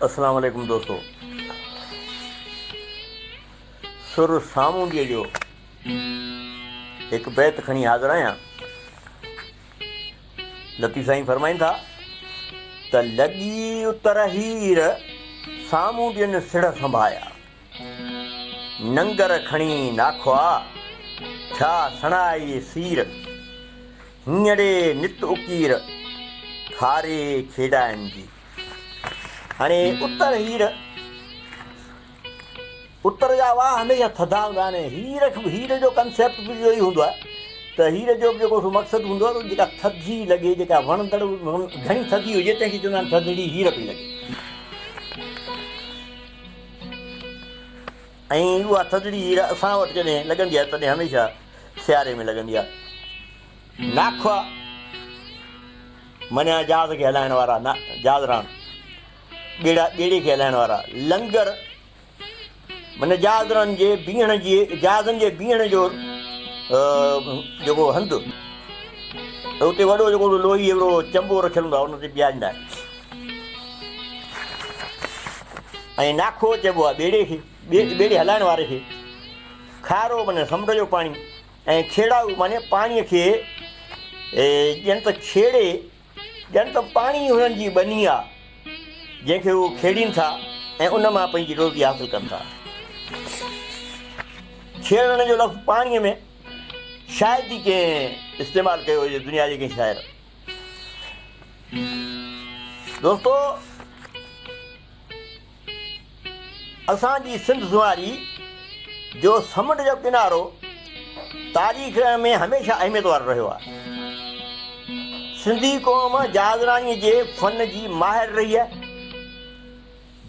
اسلام عليڪم دوستو سر سامونڊيء جو هڪ بيت کڻي حاضر آهيان. لطيف سائين فرمائن ٿا ته لڳي اتر هير سامونڊين سڙهه سنڀايا، ننگر کڻي ناکئا، ٿيا سڻائي سير، هينئڙي نت اڪير، کاري کيڙائن جي. هاڻي اتر هير، اتر جا واهه هميشه ٿڌا هوندا آهن ۽ هير هير جو ڪنسيپٽ به اهو ئي هوندو آهي ته هير جو به جيڪو سو مقصد هوندو آهي ته جيڪا ٿڌي لڳي جيڪا وڻندڙ گهڻي ٿڌي هجي تنهن کي چوندا آهن ٿڌڙي هير پئي لڳي ۽ اها ٿڌڙي هير اسان وٽ جڏهن لڳندي آهي تڏهن هميشه سياري ۾ لڳندي آهي. ناکوا معنيٰ جهاز کي هلائڻ وارا جهازران ٻيڙا ٻيڙي کي هلائڻ وارا لنگر معنيٰ جهازرن جي بيهڻ جي جهازن جي بيهڻ جو جيڪو هنڌ ته اتي وڏو جيڪو لوهي هڪڙو چنبو رکيل هوندو آهي ان تي بيهاريندا آهن ۽ ناکو چئبو آهي ٻيڙي کي ٻيڙي هلائڻ واري کي. کارو معنيٰ سمنڊ جو پاڻي ۽ کيڙائو معنيٰ پاڻيء کي ڄڻ ته کيڙي، ڄڻ ته پاڻي هنن جي ٻني آ، جنهن کي هو کيڙين ٿا ۽ ان مان پنهنجي روزي حاصل ڪن ٿا. کيڙڻ جو لفظ پاڻيء ۾ شايد ئي ڪنهن استعمال ڪيو هجي دنيا جي ڪنهن شاعر. دوستو! اسان جي سنڌ سنواري جو سمنڊ جو ڪنارو تاريخ ۾ هميشه اهميت وارو رهيو آهي. سنڌي قوم جهازرانيء جي فن جي ماهر رهي آهي.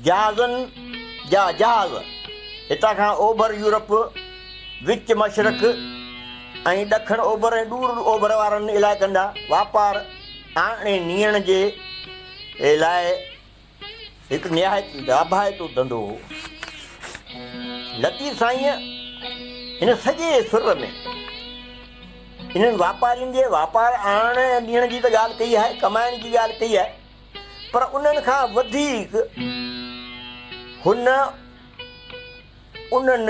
جهازن جا جهاز هتان کان اوڀر يورپ، وچ مشرق ۽ ڏکڻ اوڀر ۽ ڏور اوڀر وارن علائقن ڏانهن واپار آڻي نيڻ جي لاء هڪ نهايت لاڀائتو ڌنڌو هو. لطيف سائينء هن سڄي سر ۾ انهن واپارين جي واپار آڻڻ ۽ ڏيڻ جي ته ڳالهه ڪئي آهي، ڪمائڻ جي ڳالهه ڪئي آهي، پر انهن کان وڌيڪ هن انهن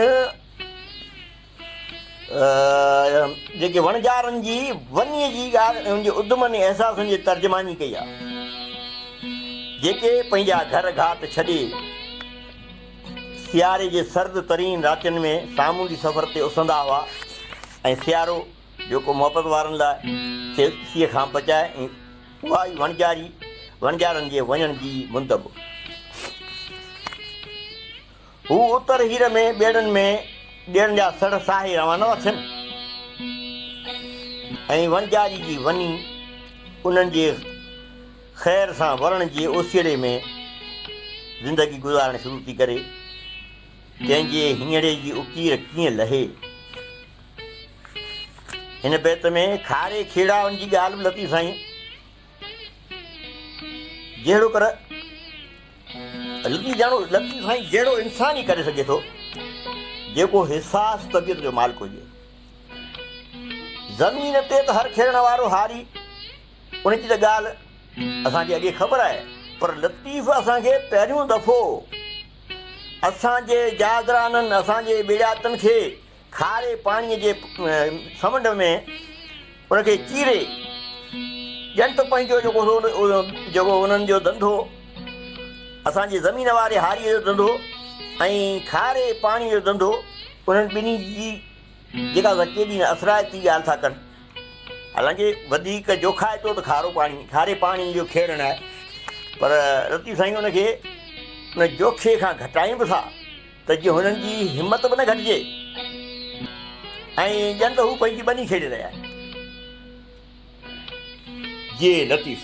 جيڪي وڻجارن جي ونيء جي ڳالهه ۽ ان جي ادمن ۽ احساسن جي ترجماني ڪئي آهي، جيڪي پنهنجا گهر گهاٽ ڇڏي سياري جي سرد ترين راتين ۾ سامونڊي سفر تي اسهندا هئا ۽ سيارو جيڪو محبت وارن لاء سيء کان بچائي ۽ اها ئي وڻجاري وڻجارن جي وڃڻ جي مند به. هو اتر هير ۾ ٻيڙن ۾ ڏيڻ جا سڙهه ساهي روانا ٿا ٿين ۽ وڻجاري جي وني انهن جي خير سان ورڻ جي اوسيئڙي ۾ زندگي گذارڻ شروع ٿي ڪري، تنهن جي هينئڙي جي اڪير ڪيئن لهي؟ هن بيت ۾ کاري کيڙائن جي ڳالهه به لطيف سائين جهڙوڪر لطيف ڄاڻو لطيف سائين جهڙو انسان ئي ڪري سگهي ٿو جيڪو حساس طبيعت جو مالڪ هجي. زمين تي ته هر کيڙڻ وارو هاري ان جي ته ڳالهه اسان کي اڳي خبر آهي پر لطيف اسان کي پهريون دفعو اسان جي جادرانن اسان جي ٻيڙياتن کي کاري پاڻيء جي سمنڊ ۾ ان کي چيري ڄڻ ته پنهنجو جيڪو سو جيڪو انهن جو ڌنڌو اسان جي زمين واري هاريء جو ڌنڌو ۽ کاري پاڻيء جو ڌنڌو انهن ٻنهي جي جيڪا سا ڪيڏي نه اثرائتي ڳالهه ٿا ڪن. حالانڪه وڌيڪ جوکائتو ته کارو پاڻي کاري پاڻيء جو کيڙڻ آهي پر لطيف سائين ان کي ان جوکي کان گهٽائين به ٿا. ته جيئن هنن جي همت به نه گهٽجي ۽ ڄڻ ته هو پنهنجي ٻني کيڙي رهيا آهن. جي لطيف.